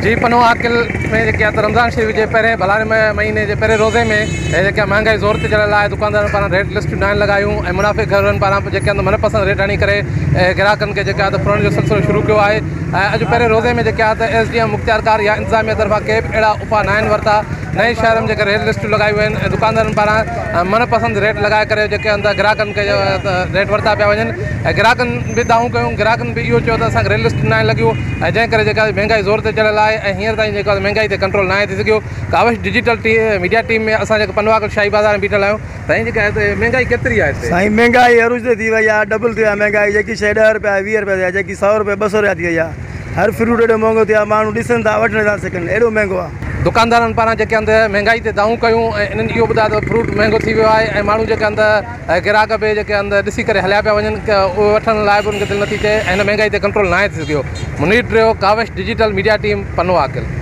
جي پنو عاقل ۾ جيڪي آهي ته رمضان شريف جي پهرين ڀلاري مهيني جي پهرين روزي ۾ جيڪي آهي مهانگائي زور تي چڙهيل آهي دڪاندارن پاران ريٽ لسٽون ناهن لڳايون ۽ منافعي خورن پاران به جيڪي آهن من پسند ريٽ هڻي ڪري گراهڪن کي جيڪي آهي ته ڦرڻ جو سلسلو شروع ڪيو آهي ۽ اڄ پهرين روزي ۾ جيڪي آهي ته ايس ڊي ايم مختيارڪار يا انتظاميه طرفان ڪي به اهڙا اپاء ناهن ورتا نئين شهر ۾ جيڪي ريٽ لسٽون لڳايون ويون آهن ۽ دڪاندارن پاران من پسند ريٽ لڳائي ڪري جيڪي آهن ته گراهڪن کي ريٽ ورتا پيا وڃن ۽ گراهڪن به دانهون ڪيون گراهڪن به اهو چيو ته اسان کي ريٽ لسٽ ناهن لڳيون ۽ جنهن ڪري جيڪا مهنگائي زور تي چڙهيل آهي ۽ هينئر تائين جيڪو آهي مهنگائي تي ڪنٽرول ناهي ٿي سگهيو ڪاوش ڊجيٽل ٽي ميڊيا ٽيم ۾ اسان جيڪو پنوعاقل شاهي بازار ۾ بيٺل آهيون سائين جيڪا هتي مهنگائي ڪيتري آهي هتي. سائين مهنگائي عروج تي ٿي وئي آهي ڊبل ٿي وئي آهي مهنگائي جيڪي شي ڏهه روپيا آهي 20 روپيا ٿي وئي آهي جيڪي سئو روپيا 200 روپيا ٿي وئي آهي هر فروٽ ايڏو مهنگو ٿي ويو آهي ماڻهو ڏسن ٿا وٺي نٿا سگهن ايڏو مهنگو آهي. دڪاندارن پاران جيڪي آهن ته مهنگائي تي دانهون ڪيون ۽ انهن اهو ٻڌايو ته فروٽ مهنگو ٿي ويو آهي ۽ ماڻهو جيڪي آهن ته گراهڪ به جيڪي آهن ته ڏسي ڪري هليا پيا وڃن اهي وٺڻ لاء به انهن کي دل نٿي چئي ۽ هن مهنگائي تي ڪنٽرول ناهي ٿي سگهيو Munir Dario Kawish digital media team Pano Aqil.